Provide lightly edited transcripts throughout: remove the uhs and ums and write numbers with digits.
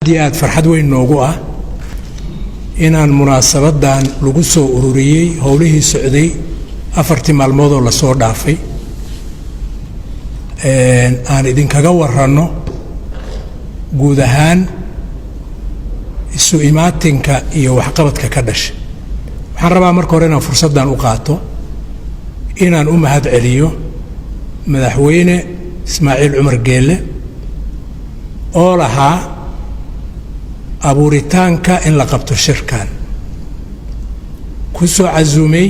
Aad iyo aad farxad weyn noogu ah inaan munaasabaddan lagu soo ururiyey howlihii socday 4tii maalmoodoo lasoo dhaafay aan idinkaga waranno guud ahaan isu imaatinka iyo waxqabadka ka dhashay. Waxaan rabaa marka hore inaan fursaddan u qaato inaan u mahad celiyo Madaxweyne Ismaaciil Cumar Geelle oo lahaa abuuritaanka in la qabto shirkan, ku soo casuumay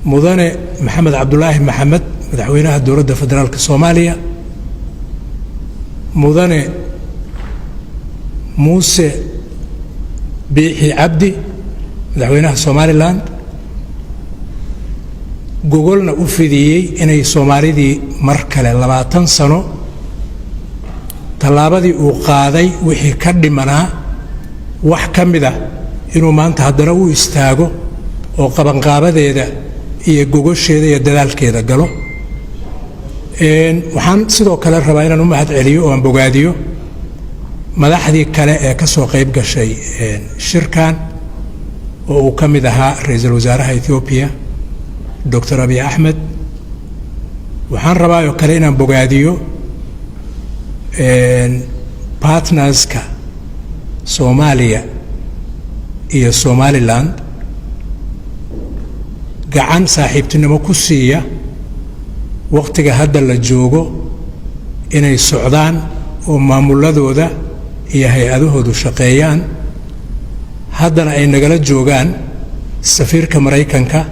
Mudane Maxamed Cabdulaahi Maxamed, madaxweynaha Dowladda Federaalka Soomaaliya, Mudane Muuse Biixi Cabdi, madaxweynaha Somaliland, gogolna u fidiyey inay Soomaalidii mar kale 20 sano tallaabadii uu qaaday wixii ka dhimanaa wax ka mid ah inuu maanta haddana u istaago oo qabanqaabadeeda iyo gogosheeda iyo dadaalkeeda galo. Waxaan sidoo kale rabaa inaan u mahad celiyo oo aan bogaadiyo madaxdii kale ee ka soo qayb gashay shirkan, oo uu ka mid ahaa ra-iisul wasaaraha Ethoobiya, Doctor Abiy Axmed. Waxaan rabaa oo kale inaan bogaadiyo partnerska Soomaaliya iyo Somaliland gacan saaxiibtinimo ku siiya wakhtiga hadda la joogo inay socdaan oo maamuladooda iyo hay-adahoodu shaqeeyaan, haddana ay nagala joogaan safiirka Maraykanka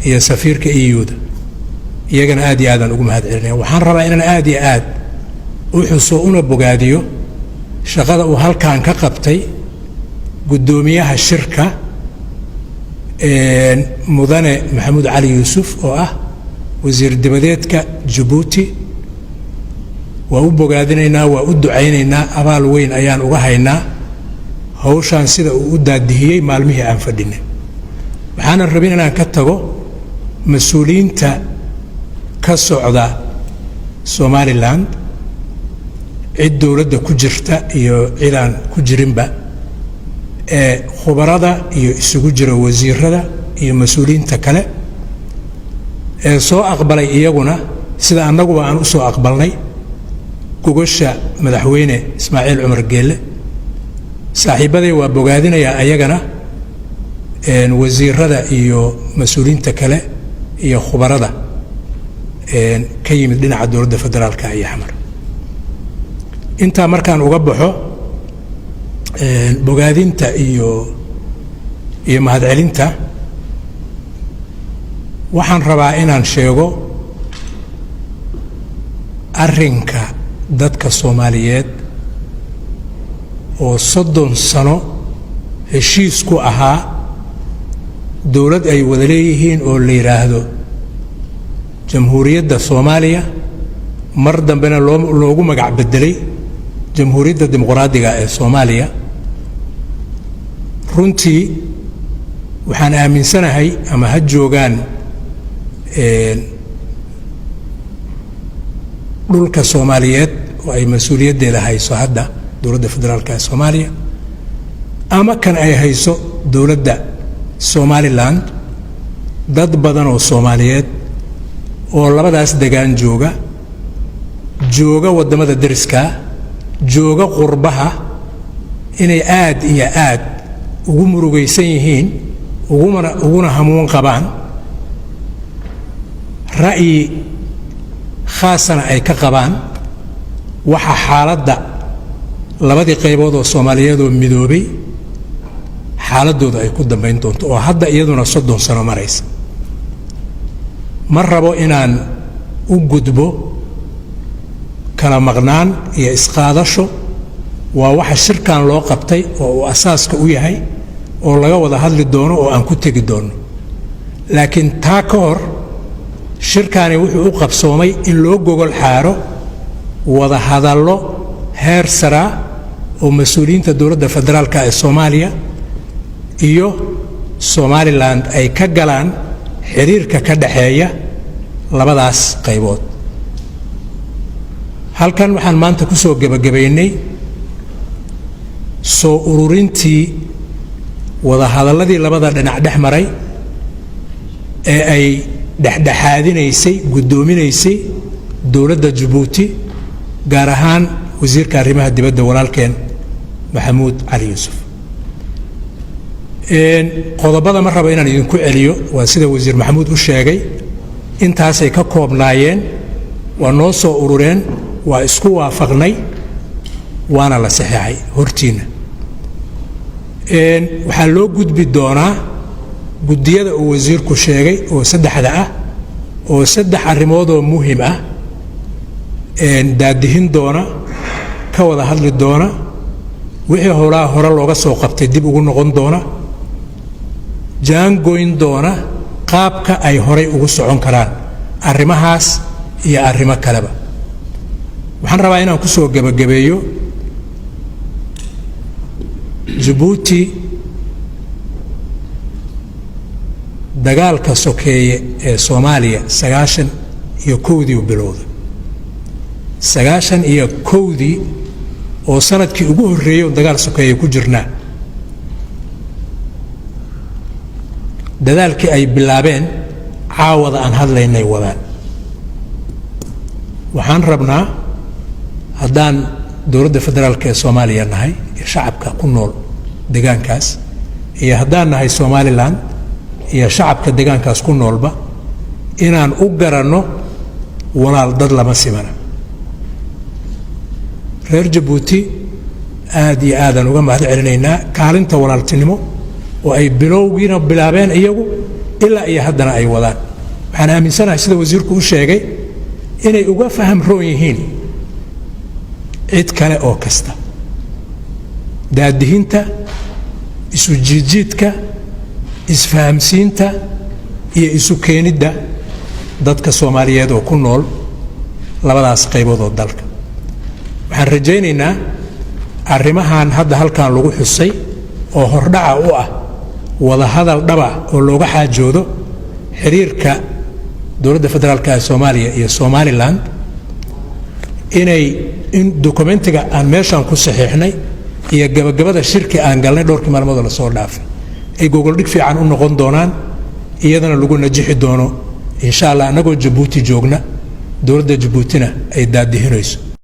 iyo safiirka EU-da. Iyagana aad iyo aadaan ugu mahad celinaya. Waxaan rabaa inaan aad iyo aad u xuso una bogaadiyo shaqada uu halkan ka qabtay guddoomiyaha shirka, Mudane Maxamuud Cali Yuusuf, oo ah wasiir dibadeedka Jabuuti. Waa u bogaadinaynaa, waa u ducaynaynaa, abaal weyn ayaan uga haynaa hawshaan sida uu u daadihiyey maalmihii aan fadhinay. Waxaanan rabin inaan ka tago mas-uuliyiinta ka socda Somaliland, cid dowladda ku jirta iyo cid aan ku jirinba, ee khubarada iyo isugu jira wasiirada iyo mas-uuliyiinta kale ee soo aqbalay iyaguna sida annaguba aan u soo aqbalnay gogosha Madaxweyne Ismaaciil Cumar Geelle. Saaxiibbaday waa bogaadinayaa ayagana, wasiirada iyo mas-uuliyiinta kale iyo khubarada ka yimid dhinaca dowladda federaalka iyo Xamar. Intaa markaan uga baxo bogaadinta iyo mahadcelinta, waxaan rabaa inaan sheego arrinka dadka Soomaaliyeed oo 30 sano heshiis ku ahaa dowlad ay wada leeyihiin oo la yidhaahdo Jamhuuriyadda Soomaaliya, mar dambena loogu magac bedelay Jamhuuriyadda Dimuqraadiga ee Soomaaliya. Runtii waxaan aaminsanahay, ama ha joogaan dhulka Soomaaliyeed oo ay mas-uuliyaddeeda hayso hadda dowladda federaalka ee Soomaaliya, ama kan ay hayso dowladda Somaliland, dad badan oo Soomaaliyeed oo labadaas degaan jooga, jooga waddamada deriskaa, jooga qurbaha, inay aad iyo aad ugu murugaysan yihiin, ugumana uguna hamuun qabaan, ra'yi khaasana ay ka qabaan waxa xaaladda labadii qaybood oo Soomaaliyeed oo midoobay xaaladooda ay ku dambayn doonto, oo hadda iyaduna 30 sano maraysa. Ma rabo inaan u gudbo kala maqnaan iyo isqaadasho. Waa waxa shirkan loo qabtay oo uu asaaska u yahay oo laga wada hadli doono oo aan ku tegi doono. Laakiin taa ka hor, shirkaani wuxuu u qabsoomay in loo gogol xaaro wada hadallo heer saraa oo mas-uuliyiinta dowladda federaalka ee Soomaaliya iyo Somaliland ay ka galaan xiriirka ka dhaxeeya labadaas qaybood. Halkan waxaan maanta ku soo gebagabaynay Soo ururintii wadahadalladii labada dhinac dhex maray ee ay dhexdhexaadinaysay, guddoominaysay dowladda Jabuuti, gaar ahaan wasiirka arrimaha dibadda walaalkeen Maxamuud Cali Yuusuf. Qodobada ma rabo inaan idinku celiyo, waa sida wasiir Maxamuud u sheegay, intaasay ka koobnaayeen. Waa noo soo urureen, waa isku waafaqnay, waana la saxeexay hortiinna. Waxaa loo gudbi doonaa guddiyada uu wasiirku sheegay oo saddexda ah, oo saddex arrimoodoo muhim ah daadihin doona, ka wada hadli doona, wixii howlaha hore looga soo qabtay dib ugu noqon doona, jaangoyn doona qaabka ay horay ugu socon karaan arrimahaas iyo arrimo kaleba. Waxaan rabaa inaan ku soo gebagabeeyo: Jabuuti dagaalka sokeeye ee Soomaaliya 91-dii u bilowday, 91-dii oo sanadkii ugu horreeyey oo dagaal sokeeye ku jirnaa. Dadaalkii ay bilaabeen caawada aan hadlaynay wadaan. Waxaan rabnaa, haddaan dowladda federaalka ee Soomaaliya nahay iyo shacabka ku nool deegaankaas, iyo haddaan nahay Somalilan iyo shacabka deegaankaas ku noolba, inaan u garanno walaal dad lama simana. Reer Jabuuti aad iyo aadaan uga mahad celinaynaa kaalinta walaaltinimo oo ay bilowgiina bilaabeen iyagu, ilaa iyo haddana ay wadaan. Waxaan aaminsanahay, sida wasiirku u sheegay, inay uga faham roon yihiin cid kale oo kasta daadihinta, isu jiidjiidka, isfahamsiinta iyo isu keenidda dadka Soomaaliyeed oo ku nool labadaas qaybood oo dalka. Waxaan rajaynaynaa arrimahan hadda halkan lagu xusay oo hordhaca u ah wadahadal dhaba oo looga xaajoodo xiriirka dowladda federaalka ee Soomaaliya iyo Somalilan, inay in dokumentiga aan meeshaan ku saxiixnay iyo gabagabada shirki aan galnay dhowrkii maalmoodoo lasoo dhaafay ay gogoldhig fiican u noqon doonaan, iyadana lagu najixi doono, insha Allah, annagoo Jabuuti joogna, dowladda Jabuutina ay daadihinayso.